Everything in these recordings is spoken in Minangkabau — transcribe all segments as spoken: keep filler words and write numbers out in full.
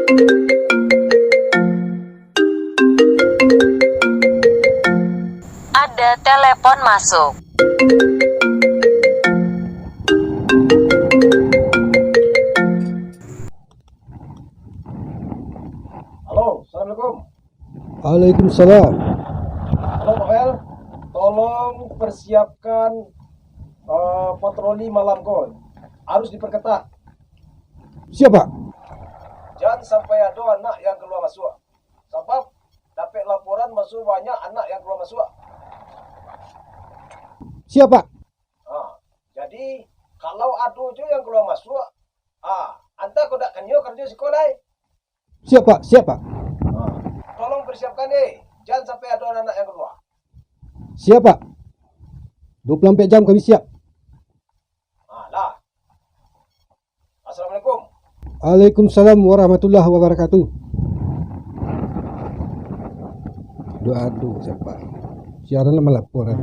Ada telepon masuk. Halo, assalamualaikum. Waalaikumsalam. Halo, Pak Wel. Tolong persiapkan, eh, patroli malam ko. Harus diperketat. Siap, Pak. Jan sampai ado anak yang kalua masuak. Sabab dapek laporan masih banyak anak yang kalua masuak. Siap, Pak. Ha, jadi, kalau ado jo yang kalua masuak, ha, antah kok dak kanyo karajo siko lai. Siap, Pak. Siap, Pak. Ha, tolong persiapkan, eh. Jan sampai ado anak yang kalua. Siap, Pak. Dua puluh empat jam kami siap. Ha, lah. Assalamualaikum. Waalaikumsalam warahmatullahi wabarakatuh. Doa dulu, siapa? Siaran lah melaporan.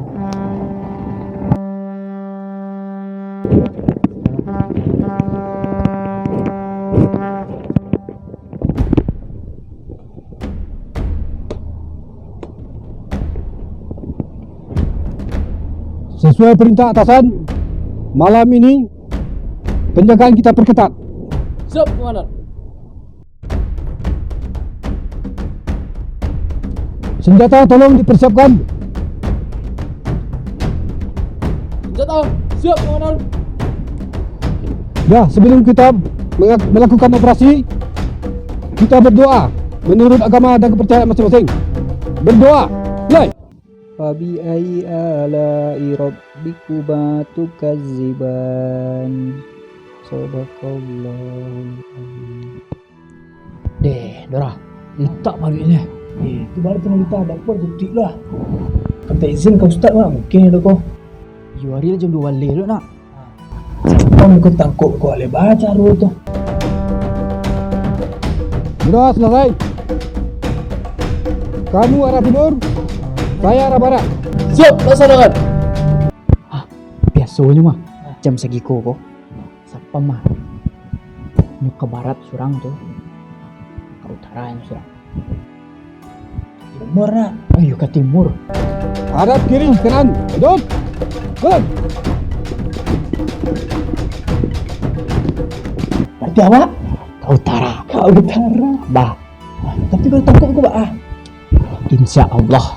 Sesuai perintah atasan, malam ini penjagaan kita perketat. Siap, Komandan. Senjata tolong dipersiapkan. Senjata siap, Komandan. Ya, sebelum kita menga-, melakukan operasi, kita berdoa menurut agama dan kepercayaan masing-masing. Berdoa, mulai. Fabi ayyi ala'i rabbikuma tukadziban. Sadaqallahul azim. Deh, Dora, litak paruik ni. Eh, tu baru tengah litak, dapur ketik lah. Minta izin ka ustaz, mak, mungkin ado ko. Iyo, hari lah jam dua baleh dulu, nak. Siapa muka tangkok ko, alai baca ro tu. Sudah selesai. Kamu arah timur, saya arah barat. Siap, laksanakan. Ah, biasonyo mah, jam sagiko ko. Sapam mah. Nyo ka barat surang tu, ka utara nyo surang. Timur, nak. Ayo ka timur. Hadap kiri, kanan. Hidup. Jalan. Berarti awak? Ka utara. Ka utara. Bah. Tapi kalau tangkok ko, bah, ah. Insya Allah.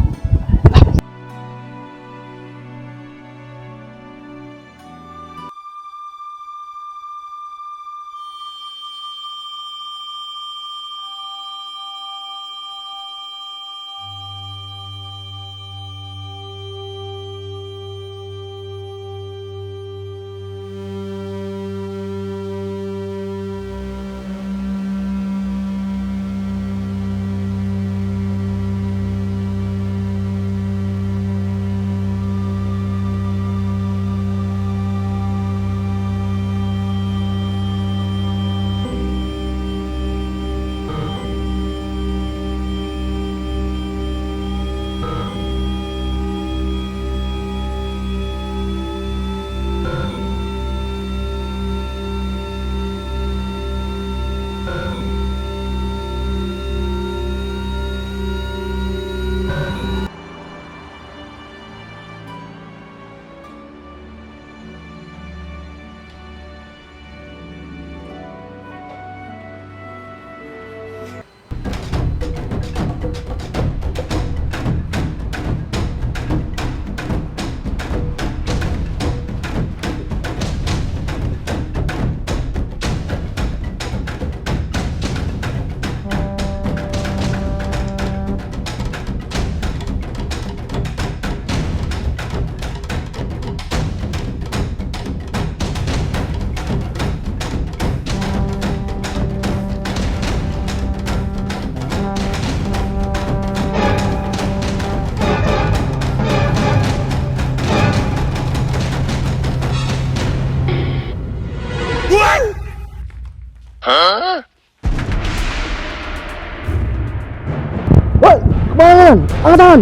Woi, komandan! Angkatan!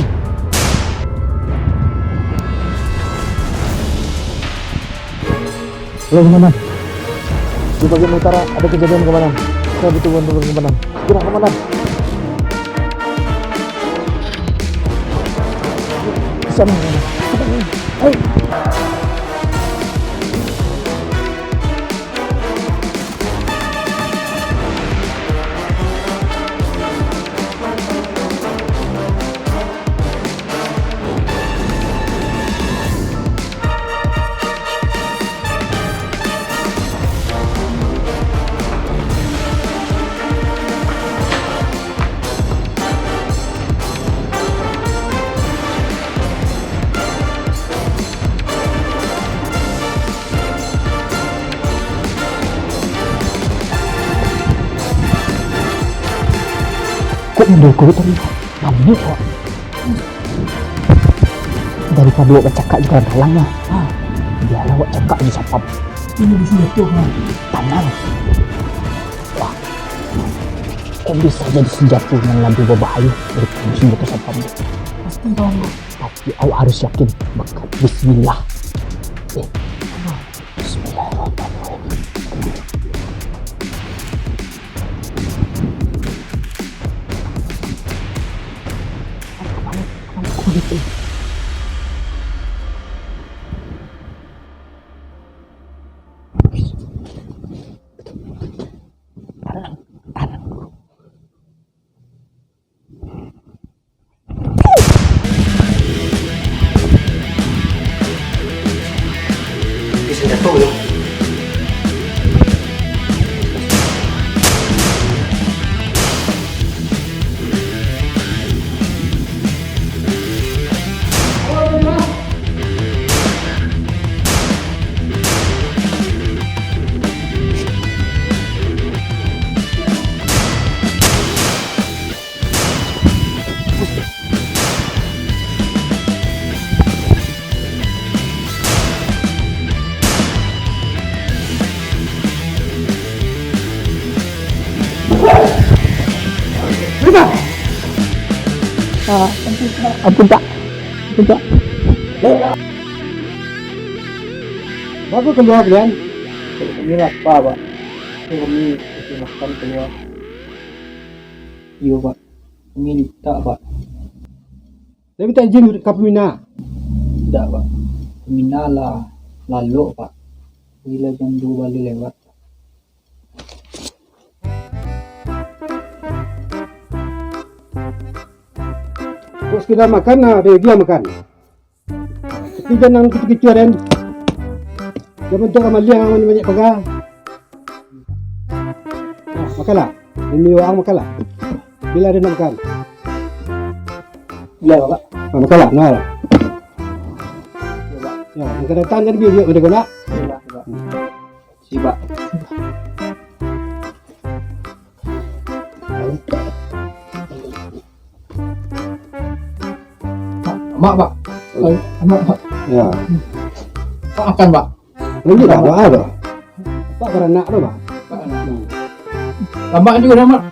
Halo, komandan. Di bagian utara ada kejadian, komandan. Nah, betul, betul, betul, komandan. Gerak, komandan. Di sana, komandan. Hei. Kok mundur ko tadi? Lamo, Pak. Daripado awak bacakak jo dalang-dalang, nah. Ha, bialah awak cakak jo satpam. Ini di sini tu, ha. Tanang. Wah. Kok bisa jadi senjato nan labiah babahayo daripado senjato satpam tu? Pasti, kawan, Bang. Tapi awak harus yakin, bakat bismillah. Eh, bismillahirrahmanirrahim. Ah, ampun, Pak. Ampun, Pak. Ampun, Pak. Baru kalua kalian? Kami lapar, Pak. Kami isi makan kalua. Iyo, Pak. Kami litak, Pak. Tapi tak izin ka pamina? Indak, Pak. Pamina lah lalok, Pak. Gila jam duo baleh lewat. Kok sekedar makan, nah, ado lagi yang makan. Tapi jan nan kicu-kicu den. Jan bantuak ka maliang, banyak paga. Nah, makanlah. Demi waang makanlah. Bila ado nak makan. Bila, Pak? Nah, makanlah. Nah. Ya, makan datang jan biar-biar pada kau nak. Sibak. Mak, Pak. Mak, Pak. Ya. Pak, makan, Pak. Lanjut lah, Pak, apa? Pak baranak tu, Pak. Pak baranak. Hmm. Lambat juga dah, Mak.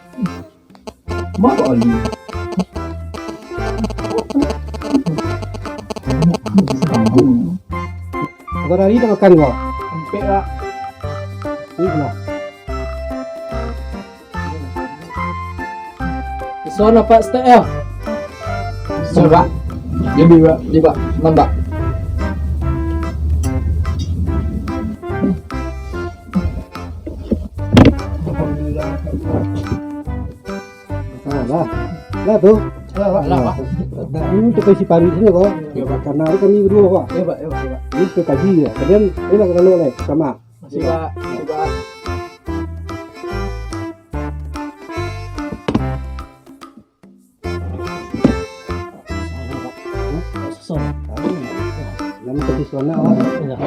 Mak, Pak Ali. Berapa hari tak makan kau? Sampai, Pak. Ini lah. Suan apak stek yo. Suan, Pak. Jadi, Pak. Jadi, Pak. Aman, Pak. Alhamdulillah. Nah, lah. Lah tu. Lah, Pak. Lah, Pak. Nah, ini untuk isi parit sini, Pak. Ya, Pak. Karena hari kami berdua, Pak. Ya, Pak. Ya, Pak. Ya, Pak. Ini sudah kaji ya. Kalian, ini lah kalau lah sama. Makasih, Pak. Makasih, Pak. Susah. Nama tadi suara awak? Iya.